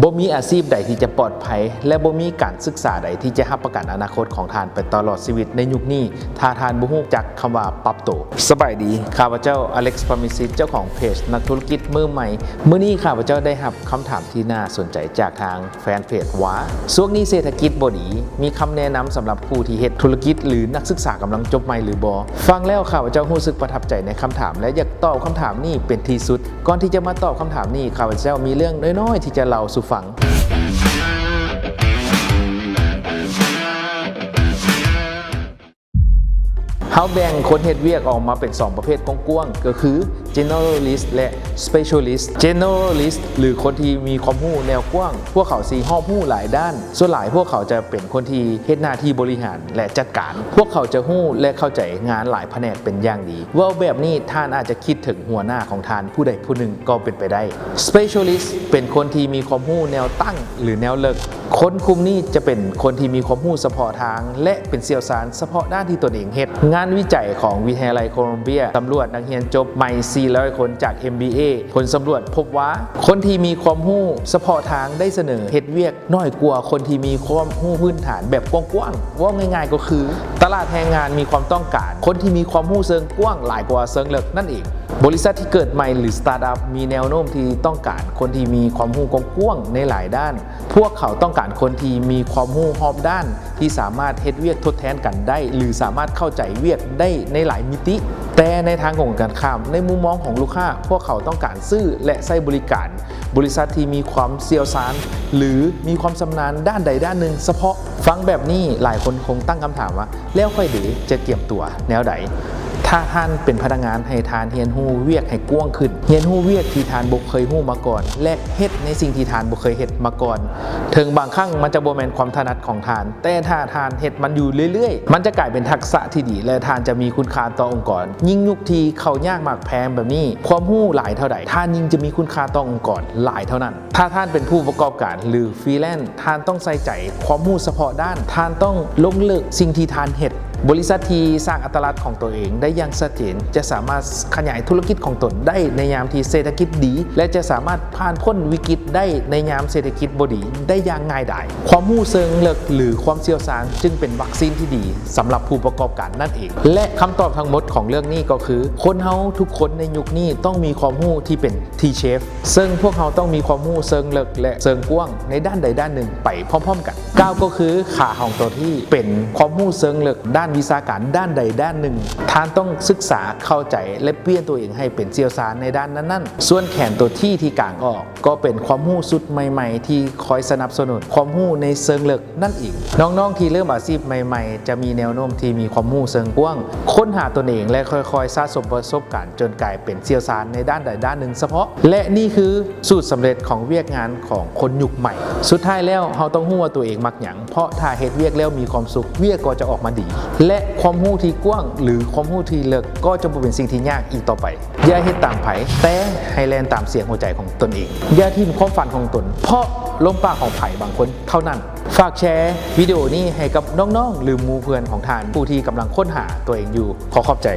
ບໍ່ມີອາຊີບໃດທີ່ຈະປອດໄພ ແລະ ບໍ່ມີການສຶກສາໃດທີ່ຈະຮັບປະກັນອະນາຄົດຂອງທ່ານໄປຕະຫຼອດຊີວິດໃນຍຸກນີ້ ຖ້າທ່ານບໍ່ຮູ້ຈັກຄຳວ່າປັບໂຕ. ສະບາຍດີ, ຂ້າພະເຈົ້າ ອາເລັກ ພຣາມິຊິດ ເຈົ້າຂອງເພຈນັກທຸລະກິດມືໃໝ່. ມື້ນີ້ຂ້າພະເຈົ້າໄດ້ຮັບຄຳຖາມທີ່ໜ້າສົນໃຈຈາກທາງ ແຟນເພຈວ່າ ຊ່ວງນີ້ເສດຖະກິດບໍ່ດີ, ມີຄຳແນະນຳສຳລັບຜູ້ທີ່ເຮັດທຸລະກິດ ຫຼື ນັກສຶກສາກຳລັງຈົບໃໝ່ຫຼືບໍ່? ຟັງແລ້ວ ຂ້າພະເຈົ້າຮູ້ສຶກປະທັບໃຈໃນຄຳຖາມ ແລະ ຢາກຕອບຄຳຖາມນີ້ເປັນທີ່ສຸດ. ກ່ອນທີ່ຈະມາຕອບຄຳຖາມນີ້, ຂ້າພະເຈົ້າມີເລື່ອງນ້ອຍໆທີ່ຈະເລົ່າສູ່ຟັງ. ເຮົາແບ່ງຄົນເຮັດວຽກອອກມາເປັນສອງປະເພດກວ້າງໆ ກໍຄື Generalist ແລະ Specialist. Generalist ຫຼື ຄົນທີ່ມີຄວາມຮູ້ແນວກວ້າງ, ພວກເຂົາຊິຮອບຮູ້ຫຼາຍດ້ານ. ສ່ວນຫຼາຍພວກເຂົາຈະເປັນຄົນທີ່ເຮັດໜ້າທີ່ບໍລິຫານ ແລະ ຈັດການ. ພວກເຂົາຈະຮູ້ ແລະ ເຂົ້າໃຈງານຫຼາຍພະແນກເປັນຢ່າງດີ. ເວົ້າແບບນີ້, ທ່ານອາດຈະຄິດເຖິງຫົວໜ້າຂອງທ່ານຜູ້ໃດຜູ້ໜຶ່ງກໍເປັນໄປໄດ້. Specialist ເປັນຄົນທີ່ມີຄວາມຮູ້ແນວຕັ້ງ ຫຼື ແນວເລິກ. ຄົນກຸ່ມນີ້ຈະເປັນຄົນທີ່ມີຄວາມຮູ້ສະເພາະທາງ ແລະ ເປັນຊ່ຽວຊານສະເພາະດ້ານທີ່ຕົນເອງເຮັດ. ງານວິໄຈຂອງວິທະຍາໄລໂຄລັມເບຍສຳຫຼວດນັກຮຽນຈົບໃໝ່ສີ່ຮ້ອຍຄົນຈາກ MBA. ຜົນສຳຫຼວດພົບວ່າ ຄົນທີ່ມີຄວາມຮູ້ສະເພາະທາງໄດ້ສະເໜີເຮັດວຽກໜ້ອຍກວ່າຄົນທີ່ມີຄວາມຮູ້ພື້ນຖານແບບກວ້າງໆ. ເວົ້າງ່າຍໆກໍຄື ຕະຫຼາດແຮງງານມີຄວາມຕ້ອງການຄົນທີ່ມີຄວາມຮູ້ເຊີງກວ້າງຫຼາຍກວ່າເຊີງເລິກນັ້ນເອງ. ບໍລິສັດທີ່ເກີດໃໝ່ ຫຼື ສະຕາດອັບ ມີແນວໂນ້ມທີ່ຕ້ອງການຄົນທີ່ມີຄວາມຮູ້ກວ້າງໆໃນຫຼາຍດ້ານ. ພວກເຂົາຕ້ອງການຄົນທີ່ມີຄວາມຮູ້ຮອບດ້ານ ທີ່ສາມາດເຮັດວຽກທົດແທນກັນໄດ້ ຫຼື ສາມາດເຂົ້າໃຈວຽກໄດ້ໃນຫຼາຍມິຕິ. ແຕ່ໃນທາງກົງກັນຂ້າມ, ໃນມຸມມອງຂອງລູກຄ້າ, ພວກເຂົາຕ້ອງການຊື້ ແລະ ໃຊ້ບໍລິການບໍລິສັດທີ່ມີຄວາມຊ່ຽວຊານ ຫຼື ມີຄວາມຊຳນານດ້ານໃດດ້ານໜຶ່ງສະເພາະ. ຟັງແບບນີ້, ຫຼາຍຄົນຄົງຕັ້ງຄຳຖາມວ່າ, ແລ້ວຂ້ອຍເດ ຈະກຽມຕົວແນວໃດ? ຖ້າທ່ານເປັນພະນັກງານ, ໃຫ້ທ່ານຮຽນຮູ້ວຽກໃຫ້ກວ້າງຂຶ້ນ, ຮຽນຮູ້ວຽກທີ່ທ່ານບໍ່ເຄີຍຮູ້ມາກ່ອນ ແລະ ເຮັດໃນສິ່ງທີ່ທ່ານບໍ່ເຄີຍເຮັດມາກ່ອນ. ເຖິງບາງຄັ້ງມັນຈະບໍ່ແມ່ນຄວາມຖະໜັດຂອງທ່ານ, ແຕ່ຖ້າທ່ານເຮັດມັນຢູ່ເລື້ອຍໆ, ມັນຈະກາຍເປັນທັກສະທີ່ດີ ແລະ ທ່ານຈະມີຄຸນຄ່າຕໍ່ອົງກອນ. ຍິ່ງຍຸກທີ່ເຂົ້າຍາກໝາກແພງແບບນີ້, ຄວາມຮູ້ຫຼາຍເທົ່າໃດ, ທ່ານຍິ່ງຈະມີຄຸນຄ່າຕໍ່ອົງກອນຫຼາຍເທົ່ານັ້ນ. ຖ້າທ່ານເປັນຜູ້ປະກອບການ ຫຼື ຟຣີແລນ, ທ່ານຕ້ອງໃສ່ໃຈຄວາມຮູ້ສະເພາະດ້ານ, ທ່ານຕ້ອງລົງເລິກສິ່ງທີ່ທ່ານເຮັດ. ບໍລິສັດທີ່ສ້າງອັດຕະລັດຂອງຕົວເອງໄດ້ຢ່າງຊັດເຈນ ຈະສາມາດຂະຫຍາຍທຸລະກິດຂອງຕົນໄດ້ໃນຍາມທີ່ເສດຖະກິດດີ ແລະ ຈະສາມາດຜ່ານພົ້ນວິກິດໄດ້ໃນຍາມເສດຖະກິດບໍ່ດີໄດ້ຢ່າງງ່າຍດາຍ. ຄວາມຮູ້ເຊີງເລິກ ຫຼື ຄວາມຊ່ຽວຊານຈຶ່ງເປັນວັກຊີນທີ່ດີສຳລັບຜູ້ປະກອບການນັ້ນເອງ. ແລະ ຄຳຕອບທັງໝົດຂອງເລື່ອງນີ້ກໍຄື ຄົນເຮົາທຸກຄົນໃນຍຸກນີ້ຕ້ອງມີຄວາມຮູ້ທີ່ເປັນ T-shape ເຊິ່ງພວກເຮົາຕ້ອງມີຄວາມຮູ້ເຊີງເລິກ ແລະ ເຊີງກວ້າງໃນດ້ານໃດດ້ານໜຶ່ງໄປພ້ອມໆກັນ. ກ້າວກໍຄືຂາຂອງຕົວ T ເປັນຄວາມຮູ້ເຊີງເລິກດ້ານວິຊາການດ້ານໃດດ້ານໜຶ່ງ. ທ່ານຕ້ອງສຶກສາ, ເຂົ້າໃຈ ແລະ ປ່ຽນຕົວເອງໃຫ້ເປັນຊ່ຽວຊານໃນດ້ານນັ້ນໆ. ສ່ວນແຂນຕົວ T ທີ່ກາງອອກ ກໍເປັນຄວາມຮູ້ຊຸດໃໝ່ໆທີ່ຄອຍສະໜັບສະໜູນຄວາມຮູ້ໃນເຊີງເລິກນັ້ນເອງ. ນ້ອງໆທີ່ເລີ່ມອາຊີບໃໝ່ໆ ຈະມີແນວໂນ້ມທີ່ມີຄວາມຮູ້ເຊີງກວ້າງ, ຄົ້ນຫາຕົນເອງ ແລະ ຄ່ອຍໆສະສົມປະສົບການຈົນກາຍເປັນຊ່ຽວຊານໃນດ້ານໃດດ້ານໜຶ່ງສະເພາະ. ແລະ ນີ້ຄືສູດສຳເລັດຂອງວຽກງານຂອງຄົນຍຸກໃໝ່. ສຸດທ້າຍແລ້ວ ເຮົາຕ້ອງຮູ້ວ່າຕົວເອງມັກຫຍັງ, ເພາະຖ້າເຮັດວຽກແລ້ວມີຄວາມສຸກ, ວຽກກໍຈະອອກມາດີ ແລະ ຄວາມຮູ້ທີ່ກວ້າງ ຫຼື ຄວາມຮູ້ທີ່ເລິກ ກໍຈະບໍ່ເປັນສິ່ງທີ່ຍາກອີກຕໍ່ໄປ. ຢ່າເຮັດຕາມໃຜ, ແຕ່ໃຫ້ແລ່ນຕາມສຽງຫົວໃຈຂອງຕົນເອງ. ຢ່າຖິ້ມຄວາມຝັນຂອງຕົນ, ເພາະລົມປາກຂອງໃຜບາງຄົນເທົ່ານັ້ນ. ຝາກແຊວິດີໂອນີ້ໃຫ້ກັບນ້ອງໆ ຫຼື ໝູ່ເພື່ອນຂອງທ່ານ ຜູ້ທີ່ກຳລັງຄົ້ນຫາຕົວເອງຢູ່. ຂໍຂອບໃຈ.